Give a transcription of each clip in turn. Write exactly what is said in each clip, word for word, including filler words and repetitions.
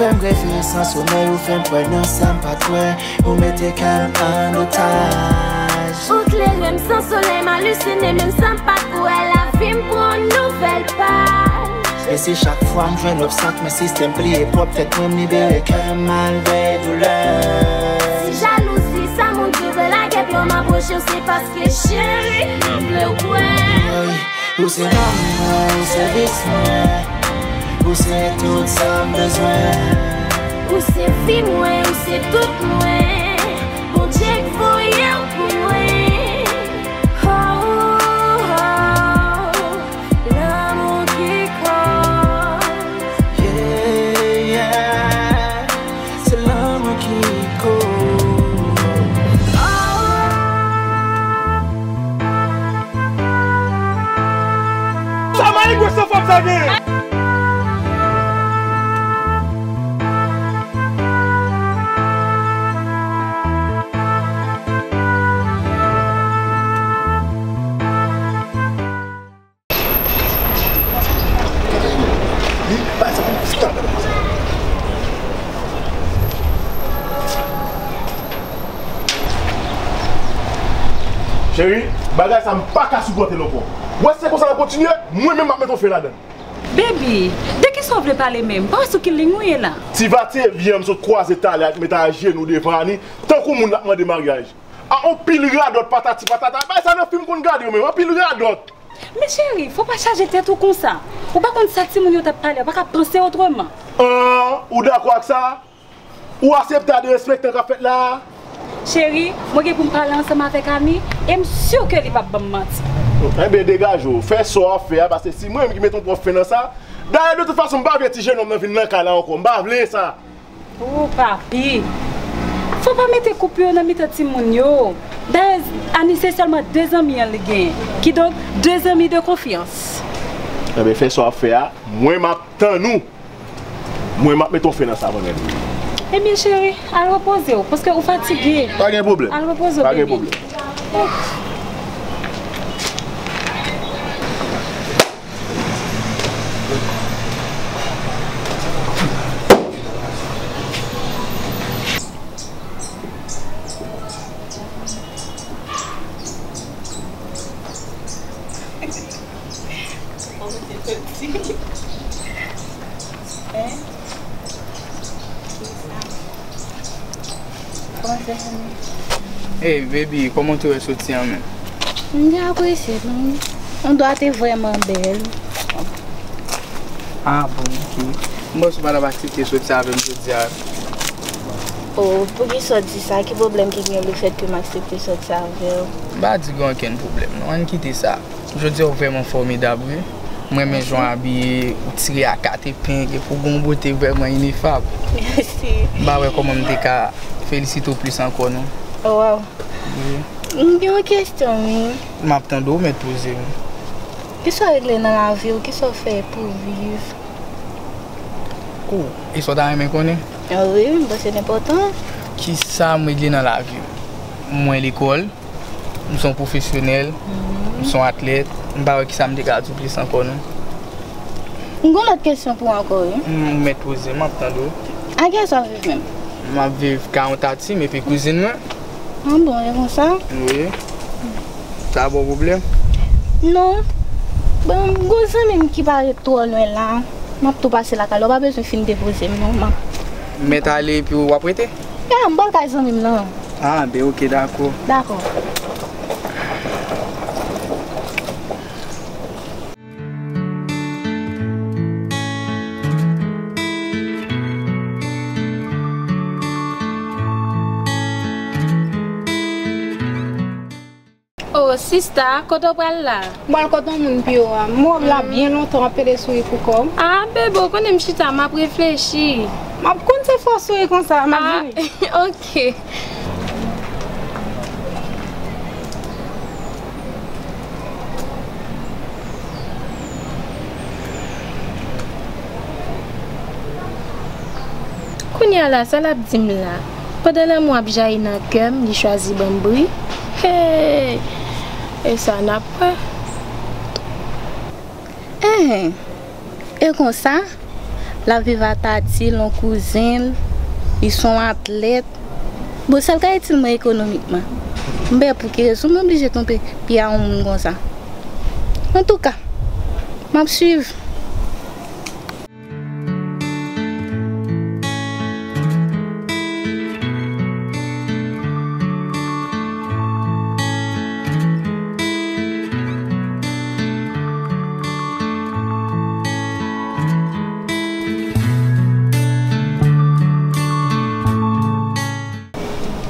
M reve san somèy, ou fè m kwè nan sa m pa t wè. Ou mete kè m an otaj. Ou klere m san solèy, m alisine menm san m pa t wè. Lavi m pran yon nouvèl paj. E si chak fwa m jwenn obstak, men sistèm pliye pwòp tèt mwen, m libere kè m malgre doulè. Si jalouzi sa moun ki vle lagè pye w, m apwoche w, se paske cheri, m vle w kwè. Ou se nanm mwen, ou se vis mwen. Ou se tout sa m bezwen. Ou se vi mwen, ou se tout mwen. Bondye k voye w pou mwen. Oh, oh, oh. Lanmou ki koz. Yeah, yeah. Se lanmou ki koz. Sa mayigwe san fanm sa genyen? Cheri, bagay sa m pa ka sipòte l ankò. Ou wè si se konsa l ap kontinye, mwen menm m ap mete yon fen ladan l. Baby, de kisa w vle pale menm? Pa wè sou ki liy ou ye la? Ti vatevyan m sot kwaze talè a ki mete ajenou devan Ani, tankou moun l ap mande maryaj. A, anpil radòt patati patata. Bay sa nan fim konn gade yo menm, anpil radòt. Men cheri, fò w pa chaje tèt ou konsa. Ou pa konn sa timoun yo t ap pale, ou pa ka panse otreman. An, ou dakò ak sa? Ou aksepte a derespektan k ap fèt la a? Cheri, mwen gen pou m pale ansanm avèk Ani, e m si ke li p ap ban m manti. Enben, degaje w. Fè sa w ap fè a, paske si mwen menm ki mete yon pwòp fen nan sa, dayè, de tout fason, m pa vle ti jenòm nan vin nan kay la ankò. M pa vle sa. Oh, papi. Fò pa mete koup yo nan mitan timoun yo. Dayè, Ani se sèlman de zanmi an li genyen. Kidonk, de zanmi de konfyans. Enben, fè sa w ap fè a. Mwen, m ap tann ou. Mwen, m ap mete yon fen nan sa mwen menm. Ebyen, cheri, al repoze w, paske ou fatige. Pa gen pwoblèm. Al repoze w, baby. Pa gen pwoblèm. Kòman se fini? Hey, baby, kòman w te wè soti an menm? M te apresye l, wi. Yon dwa te vrèman bèl. Ah, bon, ok. M panse w pa t ap aksepte soti avè m jodi a. Oh, poukisa w di sa? Ki pwoblèm ki gen lefèt ke m aksepte soti avè w? M pa di gen okenn pwoblèm, non. Ann kite sa. Jodi a w vrèman fòmidab, wi. M renmen jan w abiye, ou tire a kat epenl, epi w gen yon bote vrèman inefab. Mèsi. M pa wè kòman m te ka felisite w plis ankò, non. Oh, wow. Wi. M gen yon kesyon, wi. M ap tande w, mèt poze m. Kisa w regle nan lavi w? Kisa w fè pou w viv? Oh, e sa w ta renmen konnen? Ah wi, m panse l enpòtan. Kisa m regle nan lavi m? Mwen lekòl. M se yon pwofesyonèl, m se yon atlèt, m pa wè kisa m te ka di w plis ankò, non. M gen yon lòt kesyon pou w ankò, wi. M, ou mèt poze, m ap tande w. A kiyès w ap viv menm? M ap viv kay yon tati m epi kouzin mwen. Ah bon, e konsa? Wi. Sa ba w pwoblèm? Non. Bon, m gen yon zanmi m ki pa ret twò lwen la. M ap tou pase lakay la, w pa bezwen fin depoze m, non, m ap. M mèt ale epi w ap rete? Ya, m pral kay zanmi m nan. Ah, ben, ok, dakò. Dakò. Oh, sista, kote w pral la? M pral kote yon moun pi wo a. M wè w la byen lontan, w ap pede souri pou kò w. Ah, bebe, w konnen m chita, m ap reflechi. M ap konn se fò w souri konsa, m ap vini. Ah, ok. Kounye a la, sa l ap di m la? Pandan lanmou ap jayi nan kè m, li chwazi ban m bri. Hey! E sa n ap wè. Enhen. E konsa, L ap viv a Tati, l yon kouzen l, li se yon atlèt. Bon, sa l ka itil mwen ekonomikman. M pa wè pou ki rezon mwen oblije twonpe pye a yon moun konsa. Antouka, m ap swiv.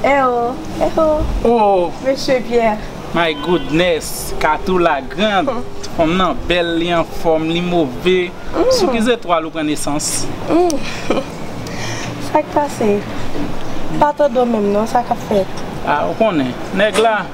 Ewo, ewo. Oh, Mesye Pierre. My goodness, Katou Lagrand. Fanm nan bèl, li anfòm, li move. Sou ki zetwal ou pran nesans? Mm. Sa k pase? Pa tande w menm non, sa k ap fèt? Ah, ou konnen. Nèg la,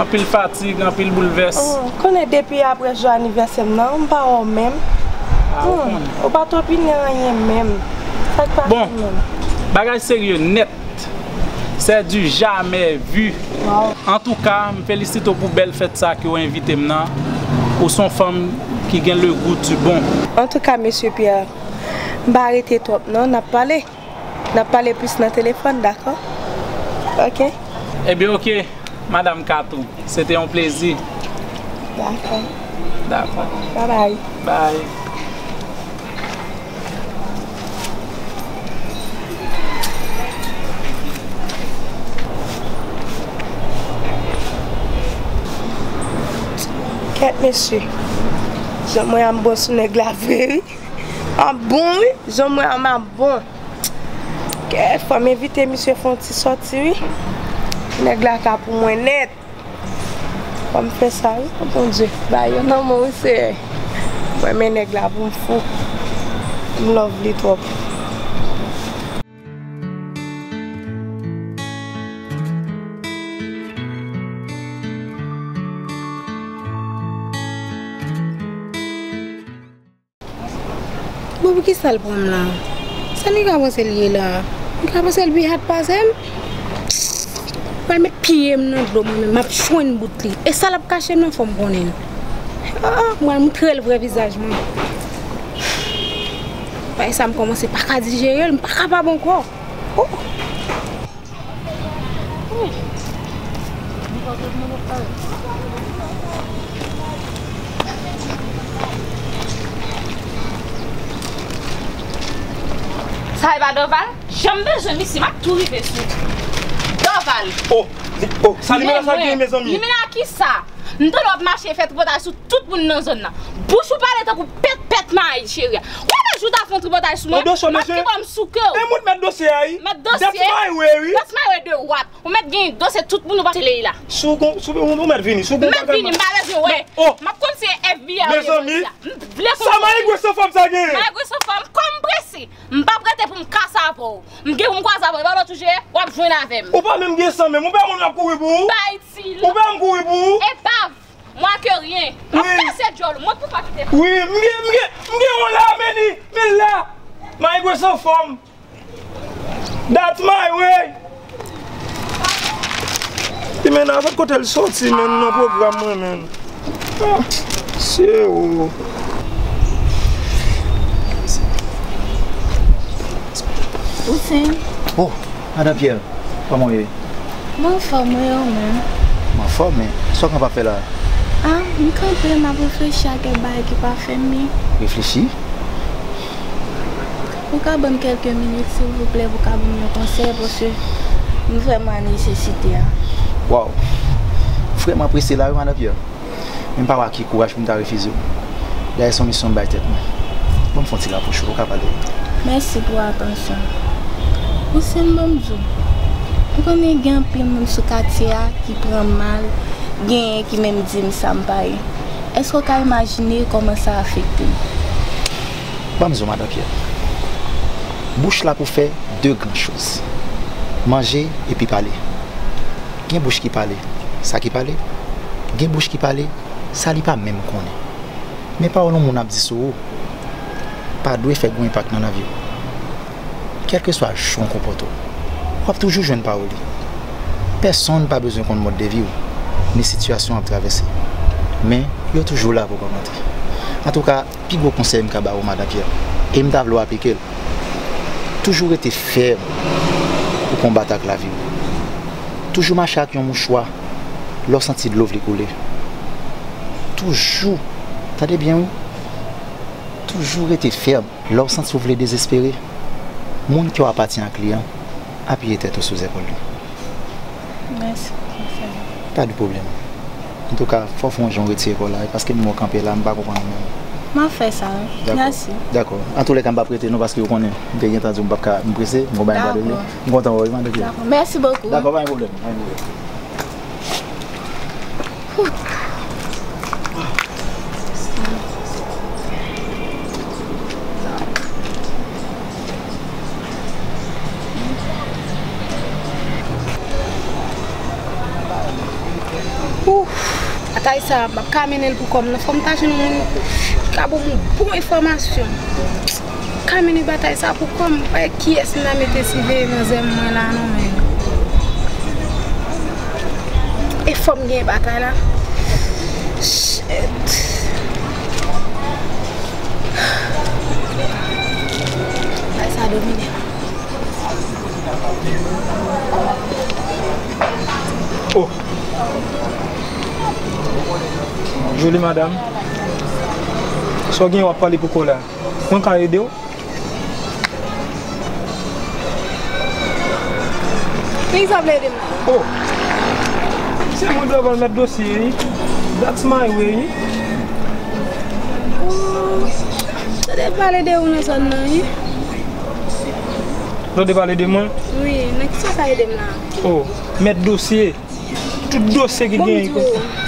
anpil fatig, anpil boulvès. Oh, konnen depi apre jou anivèsè m nan, m pa wè w menm. Ah, ou konnen. Ou pa t opine anyen menm. Sa k pase menm? Bon, bagay serye nèt. C'est du jamais vu. Wow. Antouka, m felisite w pou bèl fèt sa ke w envite m nan. Ou se yon fanm ki gen le goût du bon. Antouka, Mesye Pierre, m pa rete twòp non, n ap pale. N ap pale plis nan telefòn, dakò? Oke? Ebyen, oke, Madanm Katou. Se te yon plezi. Dakò. Dakò. Babay. Bay. Kèt mesye. Janm wè m ap bon sou nèg la vre wi. M ap bon wi. Janm wè m ap bon. Kèt, fò m envite misye fè yon ti sòti wi. Nèg la ka pou mwen nèt. Fò m fè sa wi, o Bondye. Ba yo nan men w wi, Seyè. Mwen renmen nèg la pou m fou. M love li twòp. Bon, poukisa l pran m la? Sa nèg la panse l ye la? Nèg la panse l pi hot pase m? Pral met pye m nan dlo mwen menm, m ap jwenn bout li. E sa l ap kache m nan, fò m konnen l. Ah, ah, m pral moutre l vrè vizaj mwen. Bagay sa m kòmanse pa ka dijere l, m pa kapab ankò. Oh. Sa e pa Dorval? Jan m bezwen misye, m ap tou rive sou Dorval. Oh, oh, sa limena sa gen, mezanmi? Limena kisa? M tande w ap mache fè tripotay sou tout moun nan zòn nan. Bouch ou pale tankou pèt, pèt mayi, cheri a. Ou pa wè jou ta fè yon tripotay sou mwen? M ap kite w, m souke w. E moun mèt dosye a, wi. Mèt dosye? That's my way, wi. That's my way de what? Ou mèt gen dosye tout moun ou pa tele la. Si w gon, si w, ou mèt vini. Si w gon bagay, m ap vini, m pa bezwen wè. Oh. M ap konn se F B I ou ye jodi a. M vle konn sa. Sa Maigre Sans Forme sa gen? Maigre Sans Forme, kòm prese. M p ap rete pou m kase avè w. M gen pou m kwaze avè w. E pa lòt ou je ye, w ap jwenn avè m. Ou pa menm gen san menm. Ou pa moun ap kouri pou ou. Pa itil. Ou pa m kouri pou ou. Epav, mwen ke ryen. M ap pase djòl ou. Mwen pou pa kite. Wi, m gen, m gen, m gen yon la, men li, men la. Maigre Sans Forme. That's my way. Limena, sot kote l soti, men, nan pwogram mwen, men. Ah, se ou. Hussein. Oh, Madan Pierre, kòman w ye? Mwen anfòm, wi, ou menm? Mwen anfòm, men sa w kanpe ap fè la? Ah, m kanpe, m ap reflechi a kèk bagay ki pa fè m byen. Reflechi? Ou ka ban m kèlke minit, silvouplè, pou w ka ban m yon konsèy, paske m vrèman an nesesite a. Waw! Vrèman prese la, wi, Madan Pierre. Men m pa wè ak ki kouraj pou m ta refize w. Dayè, se yon misyon m bay tèt mwen. Ban m fè yon ti rapwoche w, ou ka pale. Mèsi pou atansyon w. Hussein, ban m di w, ou konnen gen anpil moun sou katye a ki pran m mal, genyen ki menm di m sa m pa ye. Èske w ka imajine kòman sa afekte m? Ban m di w, Madan Pierre. Bouch la pou fè de gran choz. Manje epi pale. Gen bouch ki pale, sa ki pale. Gen bouch ki pale, sa li pa menm konnen. Men pawòl yon moun ap di sou ou pa dwe fè gwo enpak nan lavi w. Kèlkeswa jan w konpòte w, w ap toujou jwenn pawòl li. Pèsonn pa bezwen konn mòd de vi w, ni sitiyasyon w ap travèse. Men, yo toujou la pou kòmante. Antouka, pi gwo konsèy m ka ba ou, Madan Pierre, E m ta vle w aplike l. Toujou rete fèm pou konbat ak lavi w. Toujou mache ak yon mouchwa lè w santi dlo vle koule. Toujou, tande byen wi, toujou rete fèm lè w santi w vle dezespere. Moun ke w apatyen ak li an, apiye tèt ou sou zepòl li. Mèsi pou konsèy. Pa de pwoblèm. Antouka, fò w fè yon jan w retire kò w la, paske m wè w kanpe la, m pa konprann ou menm. M ap fè sa, wi. Dakò. Mèsi. Dakò. Antoulèka, m p ap rete non, paske ou konnen, m te gentan di w m p ap ka, m prese, m gon bagay m pral regle. Dakò. M kontan wè w, wi, m antoulèka. Dakò. Mèsi bokou. Dakò, pa gen pwoblèm, pa gen pwoblèm. Ouf, batay sa a, m ap ka mennen l pou kò m nan. Fò m ta jwenn yon moun ki ka ban m yon bon enfòmasyon. Ka mennen batay sa pou kò m, pa wè kiyès m ta mete siveye manzè mwen la non, men. E fò m genyen batay la. Shit. Batay sa domine. Oh. Joli madanm. Sa w gen w ap pale pou kò la? Mwen ka ede w? Ki sa vle ede m? Oh! Se mwen ki pral mèt dosye, wi. That's my way, wi. Oh! Sa te pale de ou nan zòn nan, wi. Sa te pale de mwen? Wi, nan ki sa w ka ede m la? Oh, mèt dosye. Tout dosye ki genyen. Bon, m di w.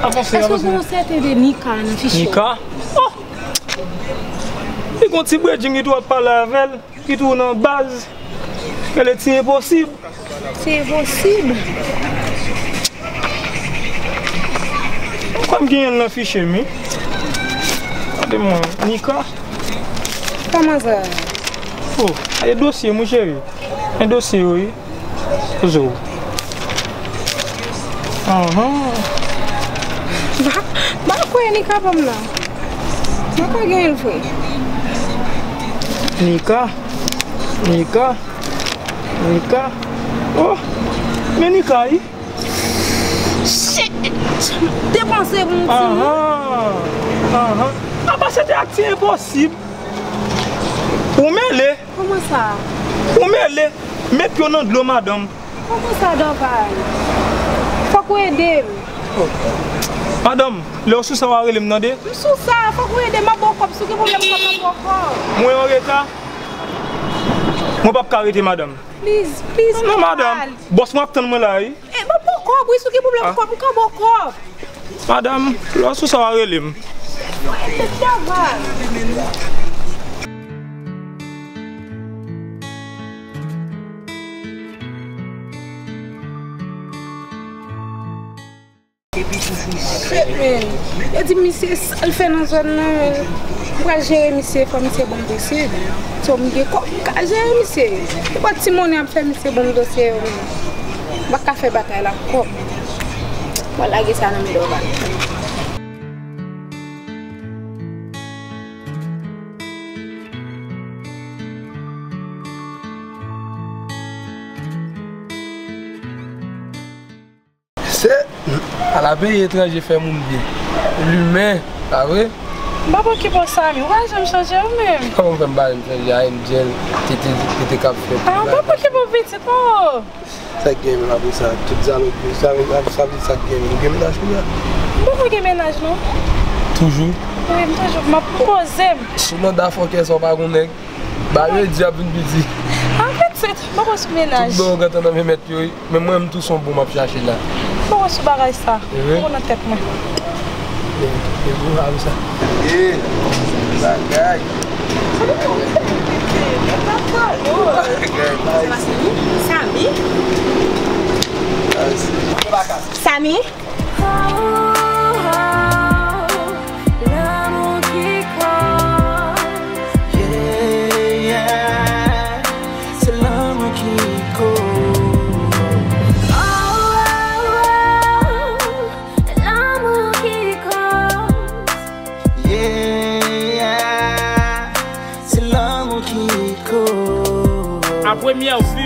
Avanse, avanse. Èske w gen yon sèten de Nika nan fich yo? Nika? Oh! Li gon ti bredjin ki tou ap pale avè l, ki tou nan baz. Rele Ti Enposib. Ti Enposib? Ou kwè m genyen l nan fiche m, wi? Gade mwen, Nika. Kòman sa? Oh, e dosye, mon cheri. E dosye yo, wi. Zo. Ahan. Ba, ba kwè Nika pa m nan. Mwen pa genyen l vre. Nika. Nika. Nika. Oh. Men Nika, wi. Shit! Depanse pou m ti moun. Ahan. Ahan. Apa se te ak Ti Enposib. Ou mele. Kòman sa? Ou mele. Met pye w nan dlo, madanm. Kòman sa, Dorval? Fòk ou ede m. Madanm, lè w sou sa, w a rele m, tande? M sou sa, fòk ou ede m, m ap ba w kòb. Si w gen pwoblèm kòb, m ap ba w kòb. Mwen anreta? Mwen p ap ka rete, madanm. Please, please, Dorval. Non, madanm. Bòs mwen ap tann mwen la, wi. E, m ap ba w kòb, wi, si w gen pwoblèm kòb, m ka ba w kòb. Madanm, lè w sou sa, w a rele m. Dorval. Shit, man. Yo di misye sa l fè nan zòn nan, man. M pral jere misye, fò misye ban m dosye. So, m gen kòb, m ka jere misye. Se pa ti monnen ap fè misye ban m dosye yo, man. M pa ka fè batay la ankò. M pral lage sa nan men Dorval. Se ala peyi etranje fè moun byen. Limen, pa vre? M p ap okipe w, Samy. Ou pa janm chanje ou menm. Kòman fè m pa janm chanje a Angel, tete, tete k ap fèt? Ah, m p ap okipe w pitit, non. Sa k gen menm apre sa? Tout zalòt yo, sa, sa, sa vle di sa k gen menm? Ou gen mennaj kounye a? M poko gen mennaj, non. Toujou? Wi, m toujou. M ap poze m. Sou manda fòkè sa w pa gon nèg. Ba yo di ap vin piti. An fèt, se m poko sou mennaj. Tout bon gentan nan men mèt yo, wi. Men mwen, m tou se yon bon m ap chache la. M poko sou bagay sa. Poko nan tèt mwen. E, e bon, a sa. E, bagay. Bagay. Samy? Samy? Samy? Lanmou ki koz. Yeah, yeah. Se lanmou ki koz. Oh, oh, oh. Lanmou ki koz. Yeah, yeah. Se À première vue,